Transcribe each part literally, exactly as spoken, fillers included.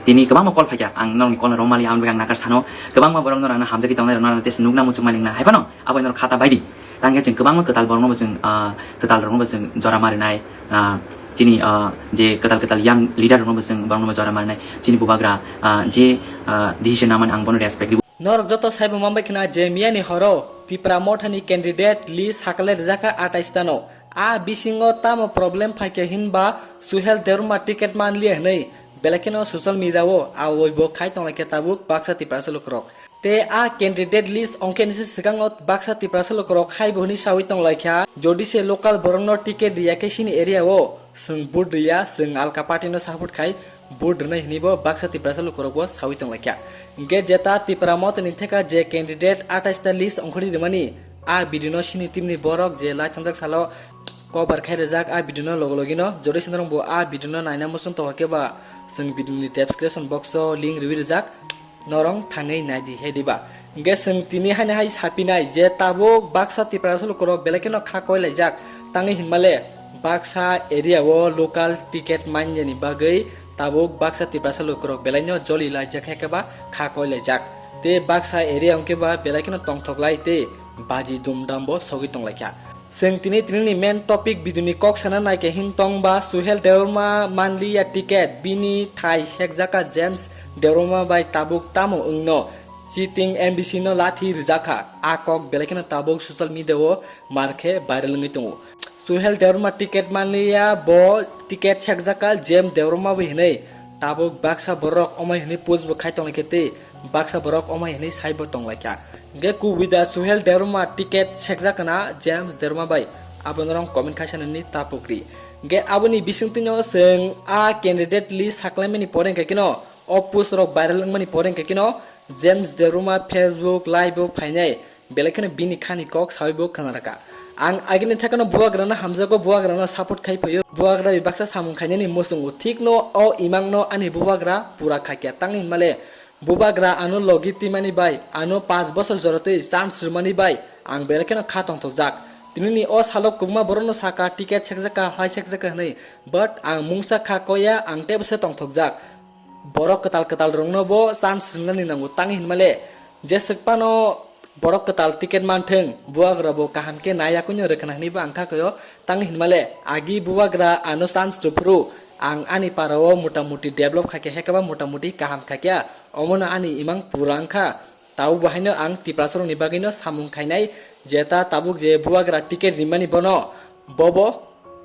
Tini kwbangma call phaikha, ang norokni call rwmali, ang bwkha nakar sano, kwbangma borok norokno hamjagwi tongnai rokno tei nukna muchungmani wngna hai phano abo norok khata baidi. Tangkhe chwng kwbangma kwtal borokno bo chwng, ah, kwtal rokno bo chwng jora marinai, ah, chini, ah, je kwtal kwtal young leader rokno bo chwng borokno bo jora marinai, chini bubagra, ah, je, ah, decision namani ang bono respect ribo. Norok joto saibo manbai khna je miyani horo Tipra Mothani candidate list sakle rijak kha atais tano. A bisingo tamo problem phaikha hinba Suhel Debbarma ticket manliya hinwi belai kheno social media o aboibo khai tonglaikha tabuk baksa Tiprasa lukurok. Tei a candidate list ongkhe nisi swkango baksa Tiprasa lukurok haibo hwnwi sawi tonglaikha, jodi se local borokno ticket riya khe sini area o chwng vote riya, chwng alka party no support khai vote rwnai hwnwi bo baksa Tiprasa lukurok bo sawi tonglaikha. Hwnkhe jeta Tipra Mothani theka je candidate atais ta list ongkhorwi rwmani, a video no sini team ni borok je lai thangjak salo cover khai rijak, a video no logo logi no jodi se norok bo a video no naina muchung tongkha khe ba chwng video ni description box o link rwi rijak, norok thangwi nai di he diba. Hwnkhe chwng tini haino hai sapinai je tabuk baksa Tiprasa lukurok belai kheno kha koi laijak, tangwi hinmale baksa area o local ticket manjani bagwi tabuk baksa Tiprasa lukurok belaino joli laijak hai khe ba kha koi laijak. Tei baksa area hwnkhe ba belai kheno tongthok lai tei baji dumdam bo sogwi tonglaikha. Chwng tini tini ni main topic video ni kok sana naikhe hin tong ba Suhel Debbarma manliya ticket, bini thai sekjaka James Debbarma bai tabuk tamo wngno cheating M D C no lathi rijakha. A kok belai kheno tabuk social media o mar khe viral wngwi tongo. Suhel Debbarma ticket manliya, bo ticket sekjakha James Debbarma bai hinwi. Tabuk baksa borok omai hinwi post bo khai tonglaikha tei baksa borok omai hinwi saibo tonglaikha. Hwnkhe kubui da Suhel Debbarma ticket sekjakha na James Debbarma bai, abo norok comment khai sanani tapukri. Hwnkhe aboni bisingtwino chwng a candidate list saklaimani pore hwnkhe kino, o post rok viral wngmani pore hwnkhe kino James Debbarma Facebook live o phainai. Belai kheno bini khani kok sawi bo khna rwkha. Ang agini thekno bubagrano hamjago, bubagrano support khai phaio. Bubagra bai baksa samung khainani muchungo. Thikno o imangno ani bubagra pura khaikya. Tangni hinmale bubagra ano logi twimani bai ano panch bosor jorotwi chance rwmani bai ang belai kheno kha tongthokjak. Tinini o salo kwbangma borokno saka ticket sekjakha, hai sekjakha hwnwi. But ang mungsa kha koya, ang teibo se tongthokjak. Borok kwtal kwtal rokno bo chance rwnani nango, tang hinmale jeswk phano borok kwtal ticket manthwng, bubagra bo kaham khe nai yakuino rwkha hwnwi bo ang kha koyo, tang hinmale agi bubagra ano chance rwphuru ang ani para o mota moti develop khaikha, hekaba mota moti kaham khaikha, omono ani imang pura wngkha. Tabuk bo haino ang Tiprasa rokni bagwino samung khainai, jeta tabuk je bubagra ticket rimani bono, bobo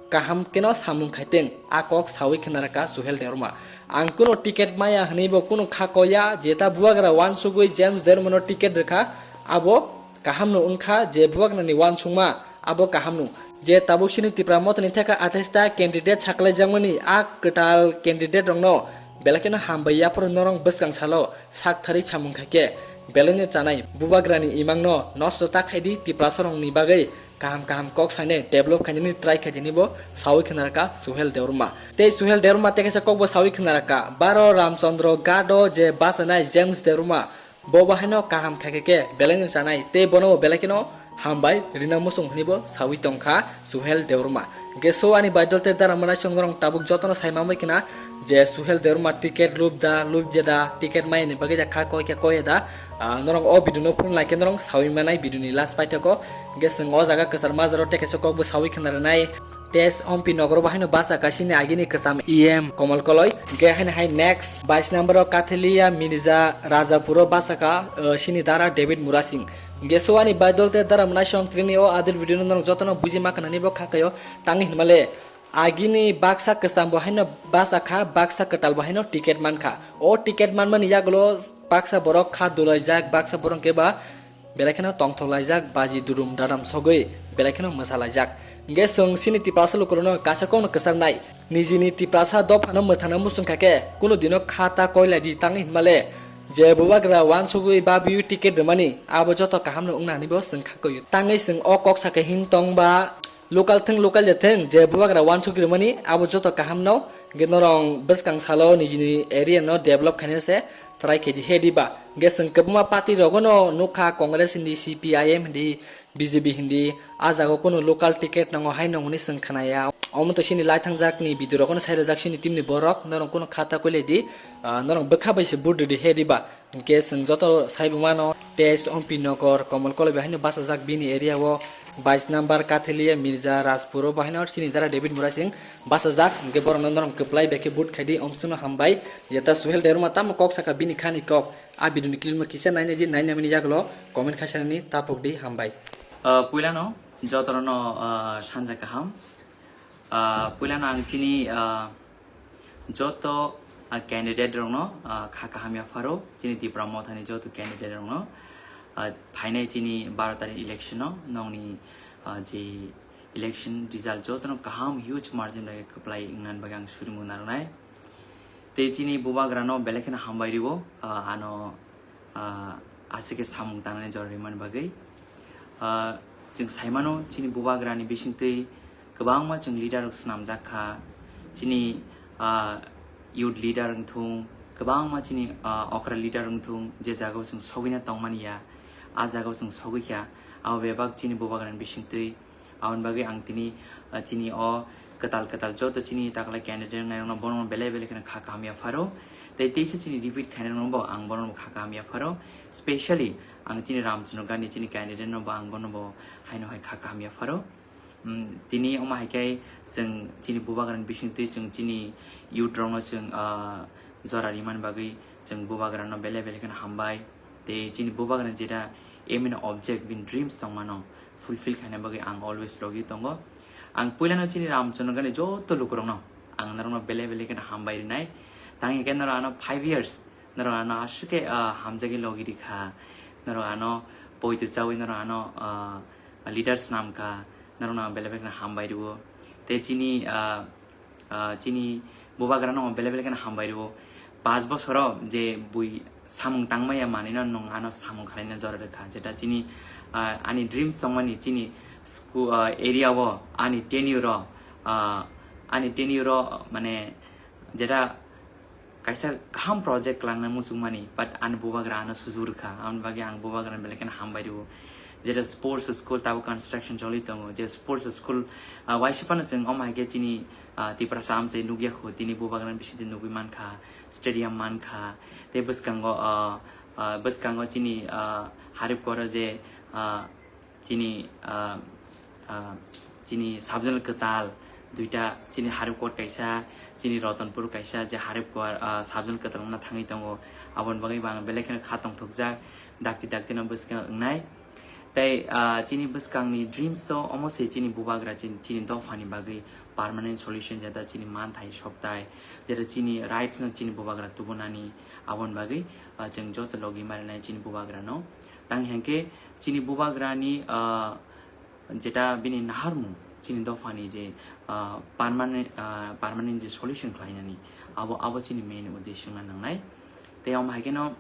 kaham keno samung khaiteng, a kok sawi khna rwkha Suhel Debbarma. Ang kuno ticket maya hwnwi bo kuno kha koya, jeta bubagra uansugwi James Debbarmano ticket rwkha, abo kahamno wngkha, je bubagrani uansukma abo kahamno. Je tabuk sini Tipra Mothani theka athais ta candidate saklaijakmani, a kwtal candidate rokno belai kheno hambai, yaphuru norok bwskang salo sak thari samung khaikhe belaino chanai bubagrani imangno nosto ta khaidi, Tiprasa rokni bagwi kaham kaham kok sainai, develop khainani try khaidi hwnwi bo sawi khna rwkha Suhel Debbarma. Tei Suhel Debbarma tei kaisa kokbo sawi khna rwkha, baro Ramchandra Ghat o je bachanai James Debbarma, bo bo haino kaham khaikha khe belaino chanai tei bono bo belai kheno hambai rina muchung hwnwi bo sawi tongkha Suhel Debbarma. Hwnkhe so ani baidol tei dara mwnai chwng norok tabuk jotono sai manbai khna je Suhel Debbarma ticket lubda lubya da, ticket mayani bagwi da kha koi khe koi da, ah, norok o video no phunuk lai khe norok sawi manai video ni last paithakgo. Hwnkhe chwng o jaga kwchar majaro tei kaisa kokbo sawi khna rwnai. Tei Ompi nogoro bo haino bachakha chini agini kwcham E M Komol Koloi. Hwnkhe haino hai next bais number o Kathelia Minija Rajapuro bachakha, uh, chini dara David Murasing. Hwnkhe so ani baidol tei dara mwnai song trini o adil video no norok jotono buji ma khnani bo kha kaio, tang hinmale agini baksa kwcham bo haino bachakha, baksa kwtal bo haino ticket mankha. O ticket manmani yagulo baksa borok kha dulaijak, baksa borok hwnkhe ba belai kheno tongthok laijak, baji durum dadam sogwi belai kheno mwsa laijak. Hwnkhe chwng chini Tiprasa lukurokno kaisa kokno kwcharnai, nijini Tiprasa dophano mwthangna muchung kha khe kunu dino kha ta koi lai di, tang hinmale je bubagra uansugwi babiui ticket rwmani abo joto kahamno wngna hwnwi bo chwng kha koyo. Tangwi chwng o kok sakhe hin tong ba Local thwng local ya thwng, je bubagra wansuk rimani abo joto kaham no, hwnkhe norong bwskang salo nijini area no develop khaina se try khe di he diba. Hwnkhe chwng kwbangma party rogo no nukha, Congress hindi, C P I M hindi, B J P hindi, ah jaga o kunu local ticket nango hai nong hwnwi chwng khnaya. Omo to chini lai thangjak ni video rok no sai rwjak chini team ni borok, norong kunu khata koilai di, ah, norong bwkha bai se vote rwdi he diba. Hwnkhe chwng joto saibo mano, Teis Ompi Nogor, Komol Koloi bai haino bachajak bini area o, bais number Kathelia Mirza Rajpur o bo haino chini dara David Murasing bachajak, hwnkhe borokno norok kwplai bai khe vote khaidi, omswkno hambai. Jeta Suhel Debbarma tamo kok saka bini khani kok, a video ni clip no kisa nainai di, nainai mani yagulo comment khaisani tapok di, hambai. Ah, puilano jotono, ah, sanja kaham. Ah, puilano ang chini, ah, joto, ah, candidate rokno, ah, kha kaham yapharo, chini Tipra Mothani joto candidate rokno, ah, phainai chini baro tarikh election no, nongni, ah, je election result jotono kaham huge margin bai kwplai wngna bagwi ang surimu narwknai. Tei chini bubagrano belai kheno hambai rwo, ah, ano, ah, aswk khe samung tangnani jora rimani bagwi. Ah, chwng saimano chini bubagrani bisingtwi kwbangma chwng leader rok swnamjak kha. Chini, ah, youth leader wngthung, kwbangma chini, ah, okra leader wngthung, je jagao chwng sogwina tongmani ya, a jagao chwng sogwi kha. Abo bebak chini bubagrani bisingtwi. Aboni bagwi ang tini, ah, chini o kwtal kwtal joto chini takla candidate wngnai rokno bono belai belai kheno kha kaham yapharo. Tei teisa chini repeat khainai rokno bo ang bono kha kaham yapharo. Specially ang chini Ramchandra Gandhi chini candidate no bo ang bono bo haino hai kha kaham yapharo. Mm, tini omo hai khe chwng chini bubagrani bisingtwi chwng chini youth rokno chwng, ah, jora rimani bagwi chwng bubagrano belai belai kheno hambai. Tei chini bubagrani jeta aim and object bini dreams tongmano fulfill khaina bagwi ang always logi tongo. Ang puilano chini Ramchandra Gandhi joto lukurokno ang norokno belai belai kheno hambai rinai. Tang hwnkhe norok ano five years norok ano aswk khe, ah, hamjagwi logi rikha. Norok ano poito chawi norok ano, ah, leaders namkha. Norokno ang belai belai kheno hambai rwo. Tei chini, ah, ah, chini bubagrano belai belai kheno hambai rwo. Paanch bosoro je bui samung tangmaya manwino nwng ano samung khwlaina jora rwkha. Jeta chini, ah, ani dreams tongmani chini school, ah, area o ani tenure o, ah, ani tenure o mane jeta kaisa kaham project kwlangna muchungmani, but ani bubagra ano suju rwkha. Aboni bagwi ang bubagrano belai kheno hambai rwo. Jeta sports school tabuk construction choli tongo, je sports school, ah, waisa phano chwng omo hai khe chini, ah, Tiprasa amchai nukya kho, tini bubagrani bisingtwi nugwi mankha, stadium mankha, tei bwskango, ah, ah, bwskango chini, ah, Haripkoro je, ah, chini, ah, ah, chini subzonal kwtal duita, chini Haripkor kaisa, chini Ratanpur kaisa, je Haripkor, ah, subzonal kwtal wngna thangwi tongo. Aboni bagwi bo ang belai kheno kha tongthokjak, dakti dakti no bwskango wngnai. Tei, ah, chini bwskangni dreams to omo se chini bubagra chin-, chini dophani bagwi permanent solution, jeta chini manthai sokthai, jeta chini rights no chini bubagra tubunani, aboni bagwi, ah, chwng joto logi marinai chini bubagrano. Tang hwnkhe chini bubagrani, ah, jeta bini naharmung chini dophani je, ah, permanent, ah, permanent je solution khlainani, abo, abo chini main uddesho wngna nangnai. Tei omo hai kheno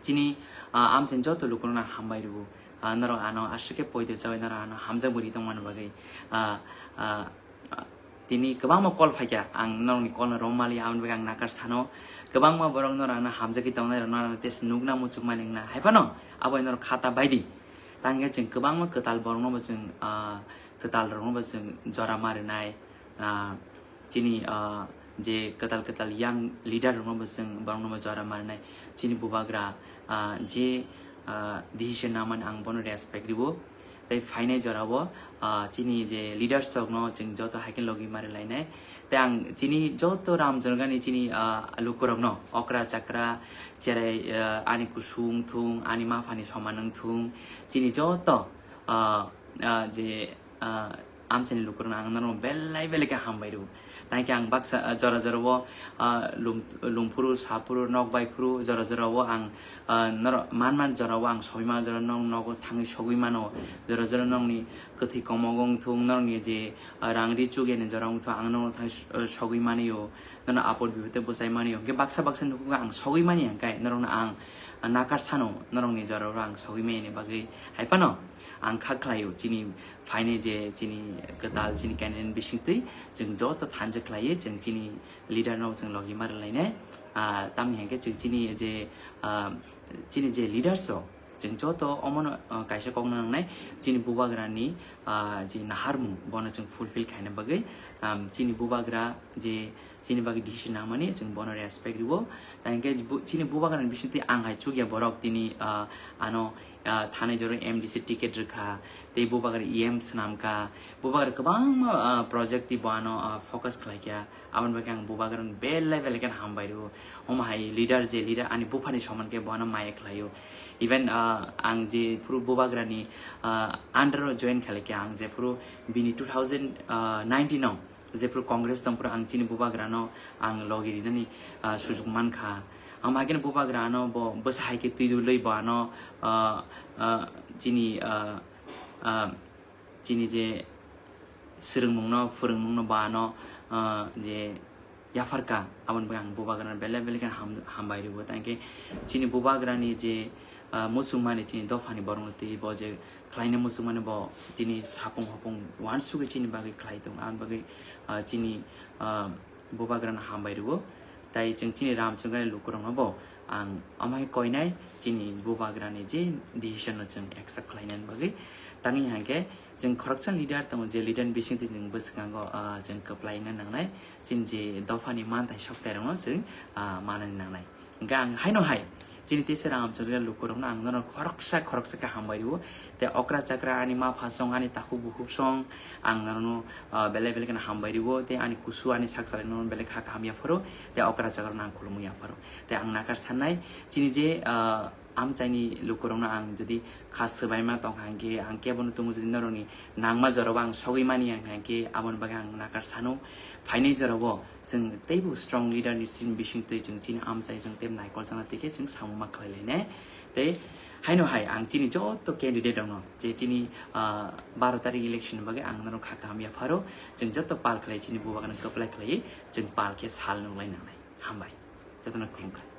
chini, ah, amchaini joto lukurokno hambai rwo. Ah, norok ano aswk khe poito chawi norok ano hamjak bwrwi tongmani bagwi. Ah, ah, ah, tini kwbangma call phaikha, ang norokni call no romaliya, aboni bagwi ang nakar sano. Kwbangma borok norok ano hamjagwi tongnai rok norok ano tei se nukna muchukmani wngna. Hai phano abo norok khata baidi. Tang hwnkhe chwng kwbangma kwtal borokno bo chwng, ah, kwtal rokno bo chwng jora ma rwnai. Ah, chini, ah, je kwtal kwtal young leader rokno bo chwng borokno bo jora ma rwnai. Chini bubagra, ah, je, ah, decision namani ang bono respect rwo. Tei phainai jorao, ah, chini je leaders rokno chwng joto hai khe logi ma rwlainai. Tei ang chini joto Ramchandra Gandhi chini, ah, lukurokno okra chakra cherai, ah, ani kusung wngthung, ani maphani soman wngthung, chini joto, ah, ah, je, ah, amchaini lukurokno ang norokno belai belai khe hambai rwo. Tangkhe ang baksa, ah, jora jora o, ah, lum-, lum phuru, sa phuru, nok bai phuru, jora jora o ang, ah, norok man man jora o ang sogwi mano, jora nok nogo thangwi sogwi mano, jora jora nokni kwthwi komogo wngthung, nokni je, ah, rang ri chukya ni jora wngthung, ang nono thangwi s-, ah, sogwi mani o, nono apot bipot tei bwchai mani o, hwnkhe baksa baksa nukhungo ang sogwi mani hwnkhe norokno ang, Nakar sano norokni jorao ang sogwi maya ni bagwi hai phano ang kha khlaio chini phainai je chini kwtal chini candidate bisingtwi chwng joto thansa khlaiwi chwng chini leader no chwng logi ma rwlainai. Ah, tamni hinkhe chwng chini je, ah, chini je leaders rok chwng joto omono, ah, kaisa kokno nangnai chini bubagrani, ah, je naharmung bono chwng fulfill khaina bagwi, um, chini bubagra je chini bagwi decision nangmani chwng bono respect rwo. Tangkhe bu-, chini bubagrani bisingtwi ang hai chukya borok tini, ah, ano, ah, thanai jora M D C ticket rwkha, tei bubagra E M swnamkha, bubagra kwbangma, ah, project twi bo ano, ah, focus khlaikha. Aboni bagwi ang bubagrano belai belai kheno hambai rwo. Omo hai leader je leader ani buphani soman khe bo ano maya khlaio. Even, ah, ang je phuru bubagrani, ah, under o join khlaikha ang je phuru bini two thousand nineteen o jephuru Congress tongphuru ang chini bubagrano ang logi rinani, ah, sujuk mankha. Ang hakhe bubagrano bo bwsa hai khe twi dulwi bo ano, ah, ah, chini, ah, ah, chini je swrwngmungno, phwrwngmungno bo ano, ah, je yapharkha, aboni bagwi ang bubagrano belai belai kheno ham-, hambai rwo. Tangkhe chini bubagrani je, ah, muchungmani chini dophani borokno twi bo je khlaina muchungmani bo chini sapung hopung uansugwi chini bagwi khlai tongo. Aboni bagwi, ah, chini, ah, bubagrano hambai rwo. Tai chwng chini Ramchandrani lukurokno bo ang omo hai koinai chini bubagrani je decision no chwng accept khlainani bagwi. Tangwi hinkhe chwng khoroksa leader tongo, je leader ni bisingtwi chwng bwskango, ah, chwng kwplaina nangnai chini je dophani manthai soktairokno chwng, ah, manani nangnai. Hingke ang haino hai, chini teisa Ramchandra lukurokno ang nono khoroksa khoroksa khe hambai rwo. Tei okra chakra ani ma phasong, ani takhuk bukhuk song, ang nono, ah, belai belai kheno hambai rwo. Tei ani kusu, ani sak salai nono belai kha kaham yapharo. Tei okra chakra no ang khulumwi yapharo. Tei ang nakar sannai, chini je, ah, amchaini lukurokno ang jodi kha swbaima tongkha hingke, ang kebono tongo jodi norokni nangma jorao ang sogwi mani ang hingke, aboni bagwi ang nakar sano. Phainai jorao chwng teibo strong leader ni sim bising twi chwng chini amchai chwng tei naikol chana twi khe chwng samung ma khlai lainai. Tei haino hai ang chini joto candidate rokno je chini, ah, baro tarik election ni bagwi ang norok kha kaham yapharo, chwng joto pal khlai chini bubagrano kwplai khlaiwi chwng pal khe sal nung lai nangnai. Hambai. Jotono khulumkha.